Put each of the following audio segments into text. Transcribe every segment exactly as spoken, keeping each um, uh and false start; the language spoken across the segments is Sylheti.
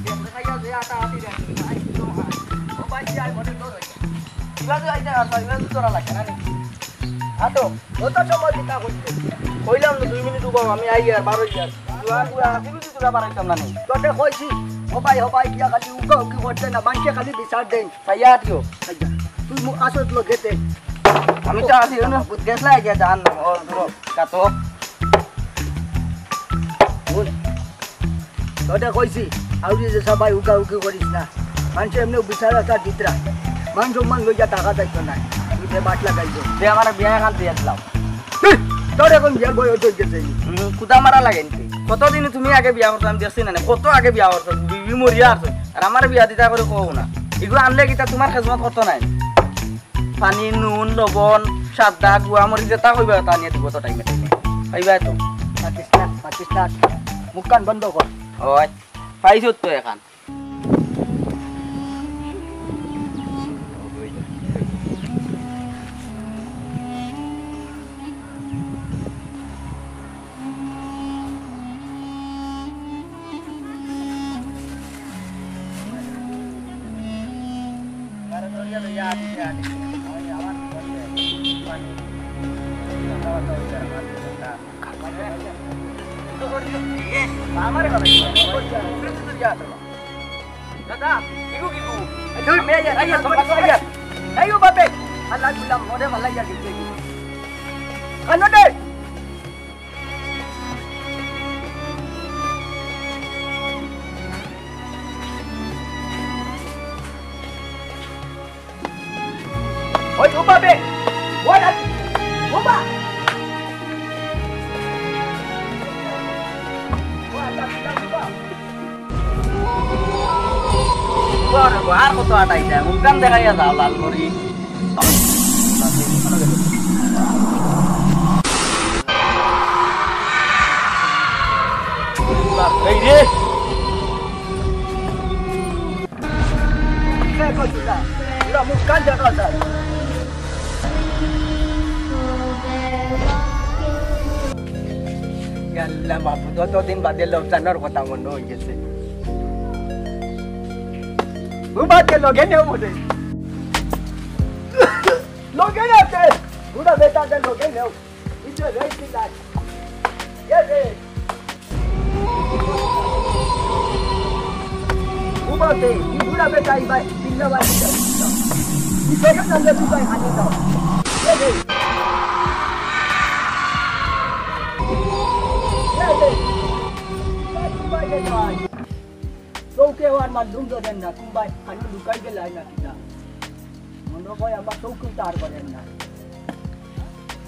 দেখতে খাইয়া যে আটা আটি দেয়, আই তো আই। ও ভাই, কি আই মনে ডর অইছে? ইবা তো আইতে আর ইবা তো তোরা লাগে না নি? আটো, অত সময় কিতা করতে? কইলাম না দুই মিনিট উবাও, আমি আই আর বারো ইয়ার। তুই আর, তুই আর, তুই তোরা বাড়াইতাম না নি? তোকে কইছি, ও ভাই, ও ভাই, কিয়া খালি উকা উকি করতে না, মানষে খালি বিচার দেন। চাইয়া আটিও। চাইয়া। তুই মু-, আসত লোক গেতে। আমি তো আছি, না, বুঝ গেছলা গিয়া জান, ও, ও, কাতো। বুঝ। তোরে কইছি, আউরি যে সবাই উকা উকি করিস না। মানষে এমনেউ বিচার আচার দিতরা। মান সম্মান লইয়া টাকা যাইতো না। তুই যে বাট লাগাইছো। দে আমার বিয়া এখান দিয়ে আসলাম। হুঁ, তোর এখন বিয়ার বয়স হয়ে গেছে। হুম, কুদা মারা লাগে নি? কতদিন তুমি আগে বিয়া করছো আমি দেখছি না, না, কত আগে বিয়া করছো, বিবি মরিয়া আছো, আর আমার বিয়া দিতা করে কও না। এগুলো আনলে কিতা তোমার খেজমত করতো নাই? পানি, নুন, লবণ, সাদা, গুয়া মরিচ যেটা কইবা তা আনিয়া দিব তো টাইমে টাইমে। পাইবা তো? পাকিস না, পাকিস না। মুখখান বন্ধ কর। ওই, পাইছো তো এখান। দাদা, কিগু, কিগু? এই ধুর, মেয়ে, এই, এই, এই, এই, এই, ও বাপে, আল্লাহ গুলাম, মরে মালাই যা দিতে। কানো দে। ওই, ও বাপে, ও না, ও বা। তোর আর কত আটাই যায়, মুখখান দেখাইয়া যাও, লাল করি। এই রে। ইয়াল্লা বাবু, যতদিন বাদে লবজানোর কথা মনে হয়ে গেছে। ও বাদে লগে নেও মনে। লগে নেও তে। বুড়া বেটা তে লগে নেও। ইতে রেখে দাও। এ রে। উবাতে, ই বুড়া বেটা, ই ভাই, চিল্লা ভাই, চিল্লা, চিল্লা। ই বেটা নামে তুই ভাই, হাতে দাও। এ রে। এ রে। ভাই, ভাই, ভাই, ভাই। চৌকে আর মালুম ধরেন না, তুমি ভাই, আমি লুকাই গেলাই না কিনা। মনে হয় আমার চৌকে তার করেন না।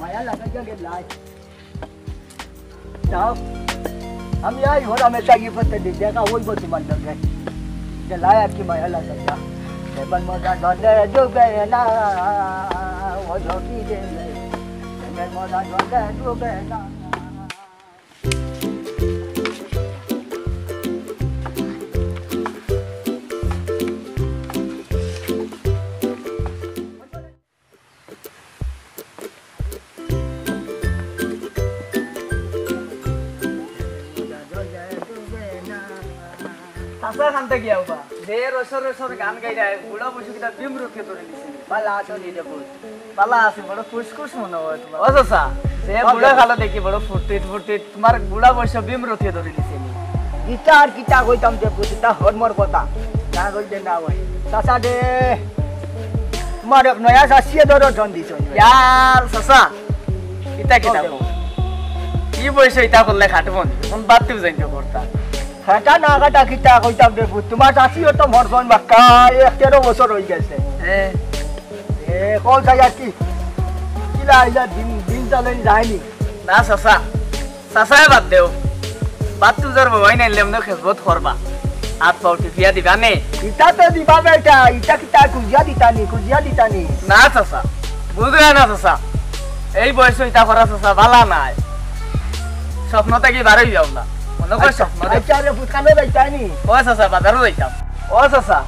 মায়া লাগাই গেলাই। যাও, আমি আই হরামে চাকরি করতে দিই, দেখা হইব তোমার লগে। যে লাই আর কি মায়া লাগে না। এবার মজা ধরলে ডুবে না, ও ঝকি রে। এবার মজা ধরলে ডুবে না। চাচা খান্তে গিয়া উবা। দে রসর রসর গান গাইরা, বুড়া বসু কিতা বিম রুখে ধরে নিছে। বালা আছো নি রে পুত? বালা আছি, বড় খুশখুশ মনে হয় তোমার। ও চাচা, সে বুড়া কালো দেখি বড় ফুর্তিত ফুর্তিত, তোমার বুড়া বয়স বিম রুখে ধরে নিছে নি। ইতা আর কিতা কইতাম যে পুত, ইতা হরমর কথা। না কইতে না হয়। চাচা দে, তোমার এক নয়া চাচিয়ে ধরো জন দিছ। ইয়ার চাচা, ইতা কিতা কও? কি বয়স ইতা করলে খাটবো নি? কোন বাদ তুমি যাইতে করতা? খাটা না খাটা কিতা কইতাম রে পুত, তোমার চাচিও তো মরছইন বাক্কা, এক তেরো বছর হই গেছে। হ্যাঁ। এ, কও চাই আর কি? কিলা আইলা দিন, দিন চালাইন যায়নি? না চাচা, চাচায় বাদ দেও। বাদ তুজার বাবাই নাইলে এমনে খেজমত করবা। হাত পাও টিপিয়া দিবা নে। ইতা তো দিবা বেটা, ইতা কিতা খুজিয়া দিতানি, খুজিয়া দিতানি। না চাচা, বুঝরা না চাচা। এই বয়সে ইতা করা চাচা, বালা নায়। স্বপ্ন থাকি বারই যাও না। মনে কর আচ্ছা, স্বপ্ন দেখ। আচ্ছা রে, ফুটকানো যাইতানি। ও চাচা, বাজারও যাইতাম। ও চাচা,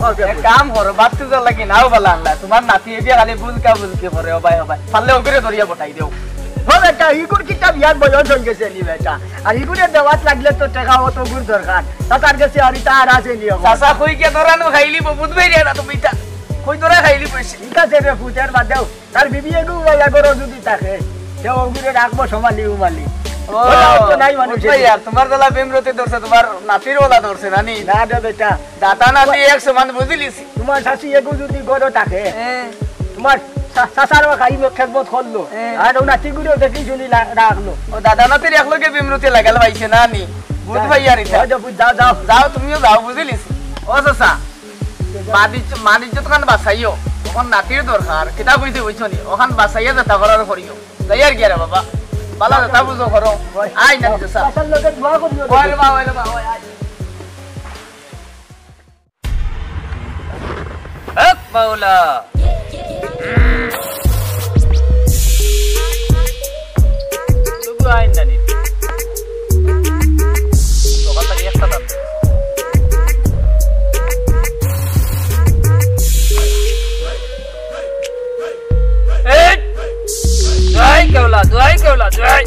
ও, এক কাম করো, বাদ তুজার লাগি নাও বালা আনলা। তোমার নাতি এদিকে খালি বুলকা বুলকি করে, ও ভাই, ও ভাই। পারলে ওগুরে ধরিয়া বটাই দেও। ও বেটা, ইগুর কিতা বিয়ার বয়স অই গেছে নি বেটা? আর ইগুরে দেওয়াত লাগলে তো টেকা অতগুর দরকার। তা তার গেছে আর ইতা আর আছে নি অখন? চাচা কই গিয়া ধরানো খাইলি বহুত বাইরে না তুমি ইতা। কই ধরা খাইলি কইছি? ঠিক আছে রে, ফুটের বাদেও। তার বিবি এগু ওলা গরো যদি থাকে, তে ওগুরে রাখবো সমালি উমালি। ও, ওটা তো নাই মানুষ। ভাই আর তোমার দলা বিমরতি ধরছে, তোমার নাতির ওলা ধরছে নানি? না রে বেটা। দাতা নাতি এক সমান বুঝিলিছি। তোমার শাশি এগু যদি গরো থাকে, হ্যাঁ। তোমার চা-, চাচারও খাই খেদমত করলো। হ্যাঁ। আর ও নাতিগুরেও দেখি শুনি লা-, রাখলো। ও দাদা নাতির এক লগে বিমরতি লাগাল পাইছে না নি? বুঝ যা। ভাই আর ইতা। যাও, যাও, যাও, যাও। যাও, তুমিও যাও, বুঝিলিছি। ও চাচা, বাণিজ্য, বাণিজ্য তো খান বাঁচাইও। অখন নাতির দরকার, কিতা কইতে কইছো নি? অখান বাঁচাইয়া যেতা করার করিও। যাই আর কি রে বাবা, বালা যেতা বুঝো করো। আয় না, চাচা। চাচার লগে দোয়া করিও। ওই রে বাবা, ওই রে বাবা, ওই, আয়। হক মাওলা। তবু আইন না নি। সকাল থেকে একটা দাম দেয়। এই! দোয়াই কেওলা, দোয়াই কেওলা, দোয়াই।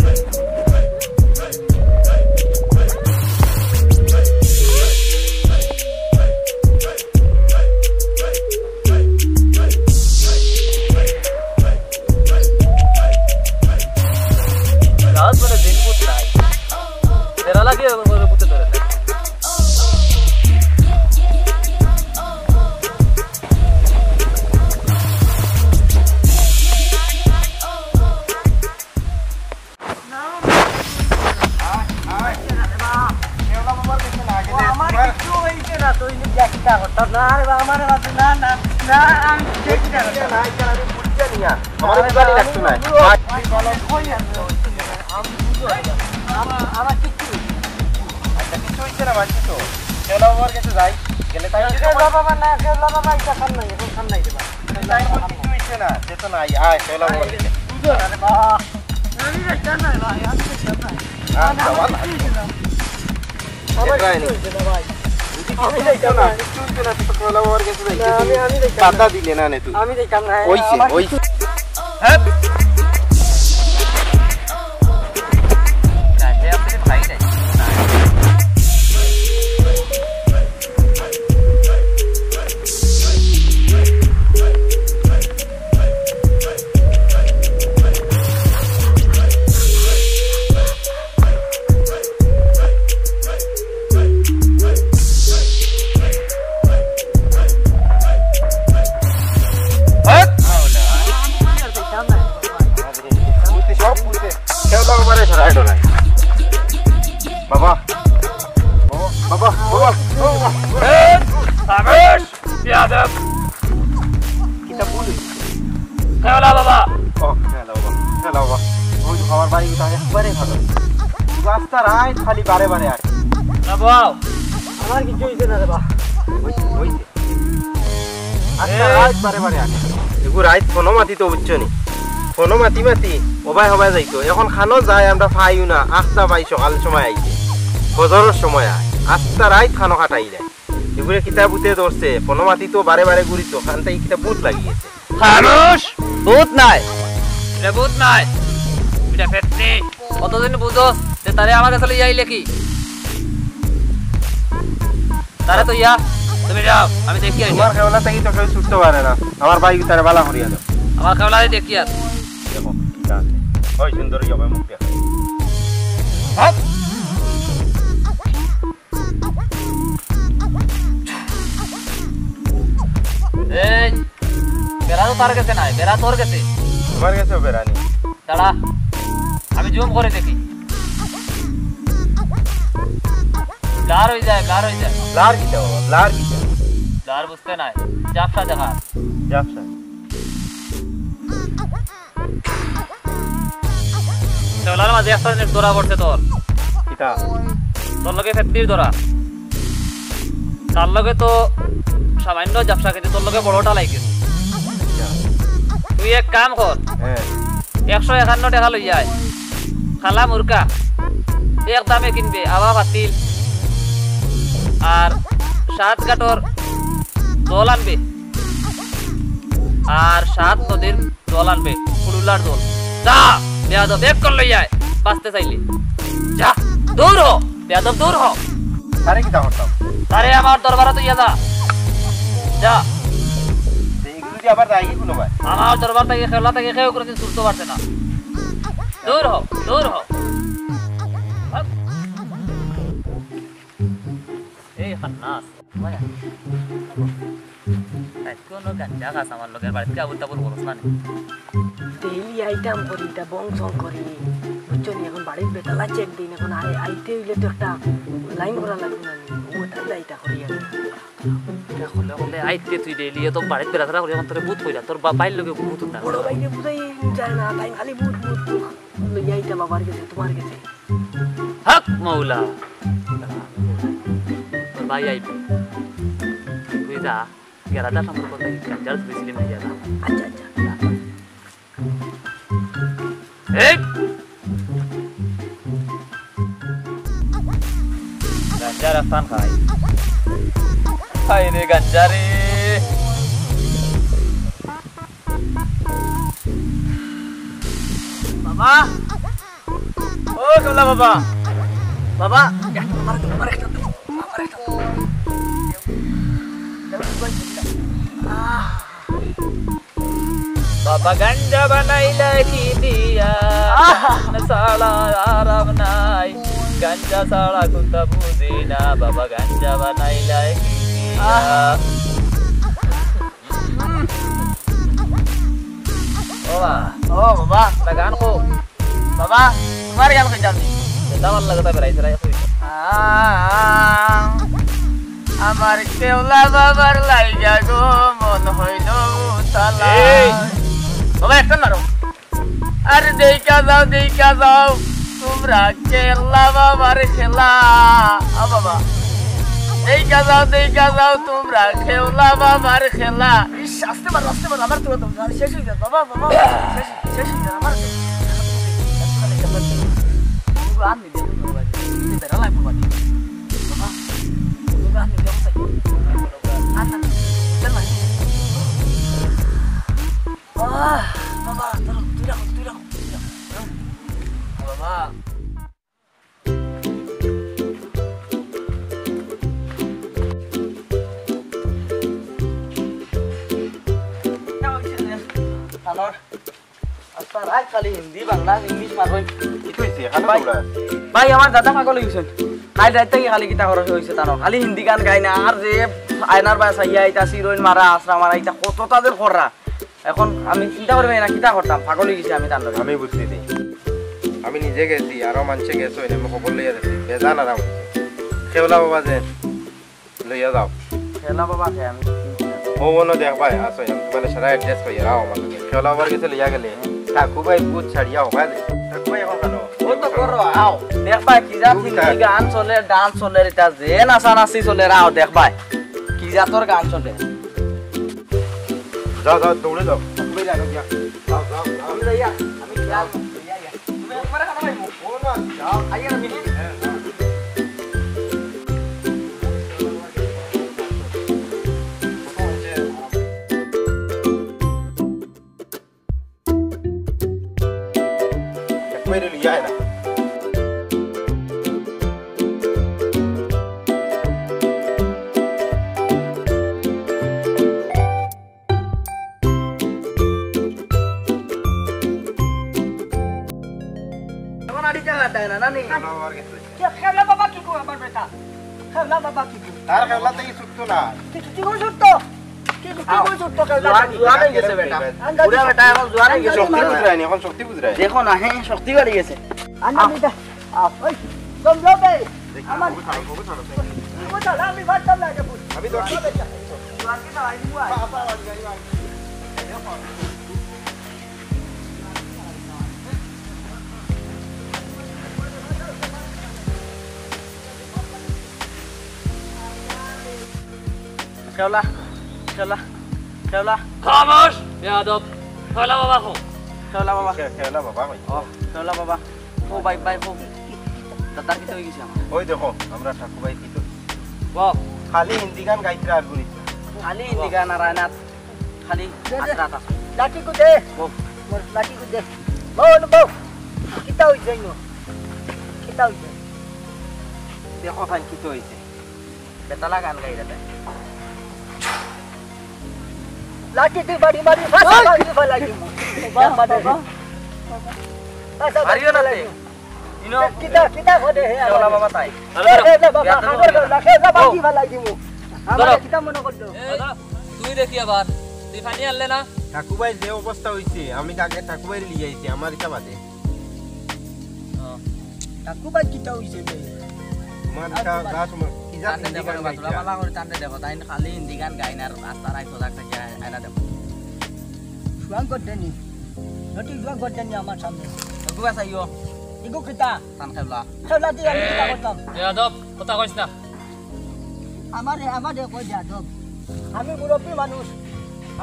রাত মানে দিন বুঝ নাই। এরা লাগে বুঝতে ধরে না। আমার কিচ্ছু হইছে না, তুই নিজে চিন্তা করতাম না। আরে বাবা, আমার বাবা, না, না, না, আমি নিজে চিন্তা করতাম। না, এটা আমি বুঝতে নিয়া। আমার আমি বুঝানি লাগতো না। আমি বলো, কই আছে? আমি বুঝতে পারি না। আমার, আমার কিচ্ছু হইছে না। আচ্ছা, কিচ্ছু হইছে না, মানছি তো। কেওলা বাবার কাছে যাই, গেলে তাই না, কেওলা বাবা না, কেওলা বাবা, এটা খান নাই, এখন খান নাই রে বাবা। তাই আমার কিচ্ছু হইছে না, সে তো নাই। আয়, কেওলা বাবার কাছে। বুঝো না রে বাবা। আমি দেখতাম না ভাই, আমি দেখতাম না। আচ্ছা, আমি ভালো। কিচ্ছু হইছে না। আমার এটা কিচ্ছু হয়নি। হইছে না ভাই। আমি দেখতাম না। কিচ্ছু হইছে না, তুই তো কেওলা বাবার কাছে যাই। না, আমি, আমি দেখতাম না। বাধা দিলে না নে তুই। আমি দেখতাম না। ওই সে, আমার ওই কিচ্ছু সে। হ্যাঁ? বুঝতে সব বুঝতে। কেউ তো আমারে ছাড়া এটা নাই। বাবা। বাবা, বাবা, বাবা, বাবা। এই, আবেশ, বেয়াদব। কিতা বলি? কেওলা বাবা। ও, কেওলা বাবা, কেওলা বাবা। ওই তো আমার বাড়ি তো একবারে ভালো। রাস্তা রাইট খালি বারে বারে আর। না বাবা। আমার কিছু হইছে না রে বাবা। ওই, ওই। আচ্ছা, এ। রাইত বারে বারে আনে। এগু রাইত ফোনো মাতি তো বুঝছো নি? ফোনো মাতি মাতি ওবায় হবায় যাইতো। এখন খানো যায় আমরা পাইও না। আখতা ভাই সকাল সময় আইছে। ফজরর সময় আয়। আখতা রাইত খানো কাটাই দেয়। এগুরে কিতা ভূতে ধরছে? ফোনো মাতি তো বারে বারে ঘুরিতো। খানটাই কিতা ভূত লাগি গেছে। খামোশ! ভূত নায়। এটা ভূত নায়। এটা পেতনি। কতদিন বুঝো যে তারে আমার কাছে লইয়া আইলে কি? তারে তো ইয়া, তুমি যাও, আমি দেখি আইছি। তোমার কেওলা থাকি তো কেউ ছুটতে পারে না। আমার ভাই তারে বালা করিয়া দাও। আমার কেওলা দেখি আর। দেখো, কিতা আছে। ওই সুন্দরী হবে মুখ দেখা। হাত। এই, বেড়া তো তার গেছে নাই, বেড়া তোর গেছে। তোমার গেছেও বেড়া নি? দাঁড়া, আমি জুম করে দেখি। ব্লার হয়ে যায়, ব্লার হয়ে যায়। ব্লার কিতা বাবা? ব্লার কিতা? ব্লার বুঝতে নাই, ঝাপসা দেখা। ঝাপসা। শেওলার মাঝে একটা জিনিস ধরা পড়ছে তোর। কিতা? তোর লগে ফেতনির ধরা। তার লগে তো সামান্য ঝাপসা, কিন্তু তোর লগে বড়টা লাগে। কিতা? তুই এক কাম কর, হ্যাঁ। একশো একান্ন টেকা লই আয়, খালা মুরকা এক দামে কিনবে, আবা পাতিল, আর সাত ঘাটর জল আনবে, আর সাত নদীর জল আনবে, কুলুলার জল। যা! বেয়াদব, এক কল লইয়া আয়, বাঁচতে চাইলে। যা, দূর হ, বেয়াদব, দূর হ। তারে কিতা করতাম? তারে আমার দরবারো তুই যা। যা। তো এগুলো যদি আবার যাই কি কোনো ভাই? আমার দরবার থাকি, খেলা থাকি কেউ কোনোদিন ছুটতে পারছে না। দূর হ, দূর হ। এই খান্নাস। আজকে কোনো গাঞ্জা খাস আমার লগের বাড়িত, আবুল তাবুল বলস না নি? ডেইলি আইতাম করি, ইটা বং সং করি। বুঝছো নি, এখন বাড়িত বেতালা চেক দিন, এখন আই-, আইতে অইলে তো একটা লাইন করা লাগবে না নি? ও তাই আইতা করি আর। ইটা করলে, করলে আইতে তুই ডেইলি এত বাড়িত বেড়াতাড়া করি, এখন তোরে ভূত কইরা, তোর বা-, বাইর লগে ভূত উঠতা। বড় ভাইরে বুঝাই যায় না, তাই খালি ভূত, ভূত, ভূত। লইয়া আইতা বাবার গেছে, তোমার গেছে। হক মৌলা। তোর ভাই আইবে। তুই যা, গেরাদা সামনে কথা কি গাঞ্জার ধরেছিলি না গেরাদা? আচ্ছা, আচ্ছা। এই! গাঞ্জার আস্তান খাই। খাই রে গাঞ্জা রে। বাবা, ও কমলা বাবা, বাবা, আমার একটা, আমার একটা, আমার একটা। বাবা গাঞ্জা বানাইলা কি দিয়া? আহা! না ছাড়া আরাম নাই, গাঞ্জা ছাড়া কোনটা বুঝি না। বাবা গাঞ্জা বানাইলা কি দিয়া? আহা! ও বাবা। ও বাবা। একটা গান কও। বাবা, তোমার গান কইতাম নি? যেটা ভালা লাগে তা বেড়াই ছেড়াই কই। আ, আমার কেওলা বাবার লাগিয়া গো মন হইল তালা। এই। বাবা, একটা মারো। আরে দেইখা যাও, দেইখা যাও, তুমরা কেওলা বাবার খেলা। আ বাবা, দেইখা যাও, দেইখা যাও, তুমরা কেওলা বাবার খেলা। ইস, আস্তে মারো, আস্তে মারো, আমার তো দম শেষ অই যায়। বাবা, বাবা, শেষ, শেষ অই যায়, আমার তো। আমি দেখুন, বাবা, বেড়া লাগবো, বাবা। বাবা, বাবা, আমি দেখুন, আর না, চল না। আহ, বাবা, ধরো, তুই রাখো, তুই রাখো, তুই রাখো। বাবা। আনোয়ার, আচ্ছা, রাখ খালি হিন্দি, বাংলা, ইংলিশ মারবই। কি কইছে? ভাই, ভাই, আমার দাদা পাগল অই গেছে। কাইল রাইত থাকি খালি কিতা করা অইছে তানর। খালি হিন্দি গান গায় না, আর যে আয়নার বায় চাইয়া ইতা সিরোইন মারা, আছড়া মারা, ইতা কততা যে কররা। এখন আমি চিন্তা করি না, কিতা করতাম, পাগল অই গেছি আমি তার লগে। আমি বুঝছি নি। আমি নিজে গেছি, আরো মানষে গেছে, আমি খবর লইয়া দেখছি। বেজান আরাম অইছে। কেওলা বাবা যে লইয়া যাও। কেওলা বাবা কে আমি চিনছি না। ও, অনো দেখবায়, আসো, আমি তোমার সারা address কইয়া রাও আমার লগে। কেওলা বাবার গেছে লইয়া গেলে, ঠাকু ভাই ভূত ছাড়িয়া হবা দে। ঠাকু ভাই এখন কেন? ও তো করো, আও। দেখবায়, কি জাত হিন্দি গান চলে, dance চলে, ইটা যে নাচানাচি চলে, আও দেখবায়। কি জাতর গান চলে। যাও, যাও, দৌড়ে যাও। তুমি যাও, যাও। যাও, যাও, যাও। আমি যাইয়া, আমি যাও। তুমি একবারে খানা পাইবো। ও না, যাও। আইয়া না, মিনিট। হ্যাঁ, যাও। এক মিনিট লিয়া আয় না। এখন আড়ি জাগা দেয় না, না নি? কেওলা বাবার গেছে। কে, কেওলা বাবা কি কো আমার বেটা? কেওলা বাবা কি কো? তার কেওলা তো এই ছুটতো না। কি, কি, কি করে ছুটতো? কি, কি, কি করে ছুটতো কেওলা? জোয়ান, জোয়ান অই গেছে বেটা। আন্দাজি বুড়া বেটা এখন জোয়ান অই গেছে। শক্তি বুঝরায় নি, এখন শক্তি বুঝরায়। দেখো না, হ্যাঁ, শক্তি বাড়ি গেছে। আন্দাজি আহ। দা। আহ, ওই, দম দাও বে। দেখি, আমার ওগু ছাড়ো, ওগু ছাড়ো। ওগু ছাড়ো, আমি বাদ দাম লাগে ফুল। আমি তো জোয়ান কি না, আই দিবো আই। কেওলা, কেওলা, কেওলা। খামোশ, বেয়াদব। কেওলা বাবা কো। কেওলা বাবা। কে-, কেওলা বাবা কই? ও, কেওলা বাবা। ও ভাই, ভাই, ও। দাদার কিতা অই গেছে আমার? ওই দেখো, আমরা ঠাকু ভাই কিতা। বাহ। খালি হিন্দি গান গাইতরা আর গুনি। খালি হিন্দি গান আর আয়নাত খালি দে, দে। আত্রা আত্রা। লাঠি কো দে। বউ। মোর লাঠি কো দে। বউ, বউ। কিতা অইছে ইনো? কিতা অইছে? দেখো খান কিতা অইছে। বেতালা গান গাইরা তাই। লাঠি দি বাড়ি মারি ফাসা ভাঙি ফালাই দিমু। বাবা, বাবা। ফাসা মারিও না ভাঙি ফালাই তে। দিমু। ইনো কিতা, কিতা করে হে কেবলা আমার? বাবা তাই। এ, এ, এ, বাবা, বেয়াদব আমার করে। গলা, কেবলা ও। ভাঙি ফালাই দিমু। আমার ধরো। কিতা মনে করলো? এই, তুই দেখি আবার, তুই পানি আনলে না? ঠাকুভাই যে অবস্থা অইছে, আমি আগে ঠাকুভাইরে লিয়ে আইছি, আমার ইটা বাদে। ও। ঠাকুভাই কিতা অইছে বে? তোমার আর ইটা তোমার যা তোমার, কি যা তানরে হিন্দি দেখো গান রে বা, গাইছা। তোরা বালা করে তানরে দেখো, তাইন খালি হিন্দি গান গাইন আর রাস্তার আইছো যাক থাকি আয়-, আয়না দেখো। জুয়ান করতে নি। নটি জুয়ান করতে নি আমার সামনে। এগু বাসাইও। এগু কিতা? তান খেলা। খেলা দিয়ে আমি কিতা করতাম? বেয়াদব, কথা কইস না। আমারে, আমারে কই বেয়াদব। আমি মুরব্বী মানুষ।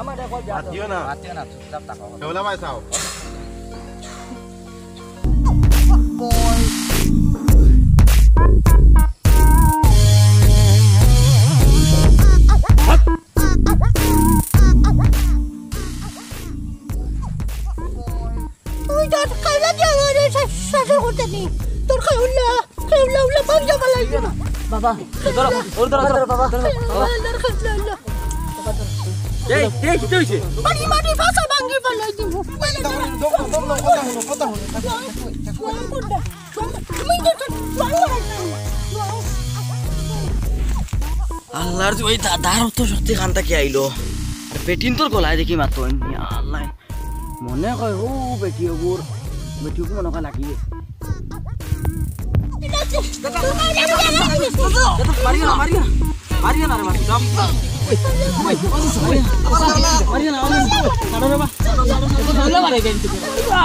আমারে কই বেয়াদব। মাতিও না। মাতিও না, চুপচাপ থাকো। কেবলা ভাই চাও। তুই তোর খাইলা দিয়া আমারে শা-, শাসন করতে নি। তোর খাইলা, খাইলা উল্লা পাঞ্জা বালাই দিবা। বাবা, ধরো, ওর ধরো, ধরো, বাবা, ধরো, বাবা। খাইলা, খাইলা, খাইলা। এই, এই, কিতা অইছে? বাড়ি মাটি ফাসা ভাঙি ফালাই দিমু। দম, দম, দম, কথা হুনো, কথা হুনো। আল্লাহর যে ওই দাদার অত শক্তি কান থাকি আইলো। বেটিন্তর গলায় দেখি মাতো, ইয়া আল্লাহ। মনে কয় ও বেটি ওগুর, বেটি ওগুর মনে কয় লাগি গেছে। মারিও না, মারিও না, মারিও না রে বাবা। মারিও না, মারিও না। ছাড়ো রে বাবা।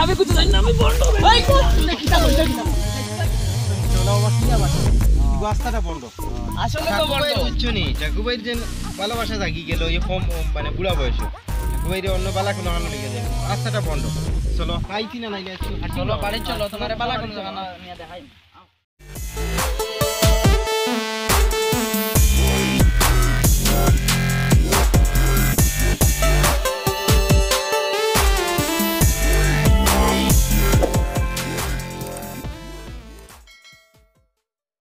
আমি কিছু জানি না, আমি বন্ধ। এই, কিতা বলছো, কিতা বলছো? চলো বাবা, কি আবার? রাস্তাটা বন্ধ। আসলে তো বলতো। বুঝছো নি, ঠাকুভাইর যে ভালোবাসা জাগি গেল, এই কম, মানে, বুড়া বয়সে। ঠাকুভাইরে অন্য বালা কোনো আনো লিখে দেয়। রাস্তাটা বন্ধ। চলো, আইছি না নাইলে আইছি। চলো, বাড়ি চলো, তোমার বালা কোনো জায়গা না, নিয়ে দেখাই।